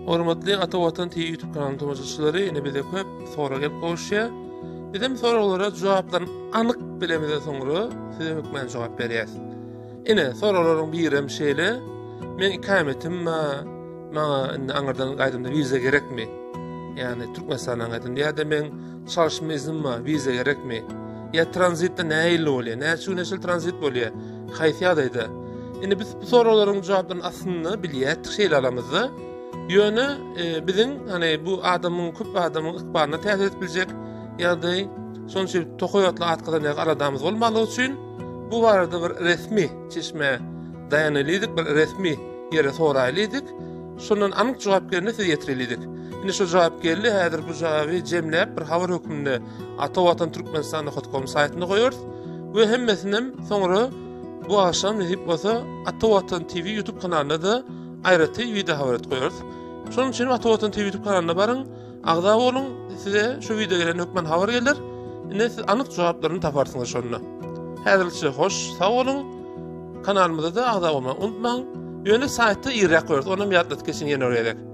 Hormatly Ata Watan TV YouTube kanalynyň tomaşaçylary, ine bize köp sorag gelip gowuşýar. Bizem soraglara jogaplaryny anyk bilemizden soňra size hökmän jogap berýäs. Ine, soraglaryň birem şeýle, meň ikametim bar, maňa indi aňyrdan gaýdamda wiza gerekmi? Ýagny Türkmenistandan gaýdamda ýa-da meň çalyşma iznim bar, wiza gerekmi? Ýa tranzitde nähili bolýar? Näçe güne çenli tranzit bolýar? Haýsy ýagdaýda? Indi biz bu soraglaryň jogaplaryny aslynda bilýärdik şeýle alamyzda. Ýöne e, biziň hani bu adamyň köp adamyň ykbalyna täsir edip biljek ýagdaý, şonuň üçin tokaý atly at gazanýan aladamyz bolmanlygy üçin bu barada bir resmi çeşmä daýanalydyk, bir resmi ýere soraýlydyk. Şondan anyk jogap gelende size ýetirelidik. Indi şu jogap geldi, häzir bu jogaby jemläp bir habar hökmünde Ata Watan Türkmenistan com saýtynda goýarys we hemmesinem soňra bu agşam nesip bolsa Ata Watan TV YouTube kanalynda-da aýratyn wideo habar edip goýarys. Şonuň üçin Ata Watan TV YouTube kanalyna baryň, agza boluň, size şu wideo gelen hökman habar geler. Indi siz anyk jogaplaryny taparsyňyz şonda. Häzirlikçe hoş, sag boluň. Kanalymyza-da agza bolmagy unutmaň. Ýöne saýtda irräk goýarys, onam ýatladyp geçiň ýene bir gezek.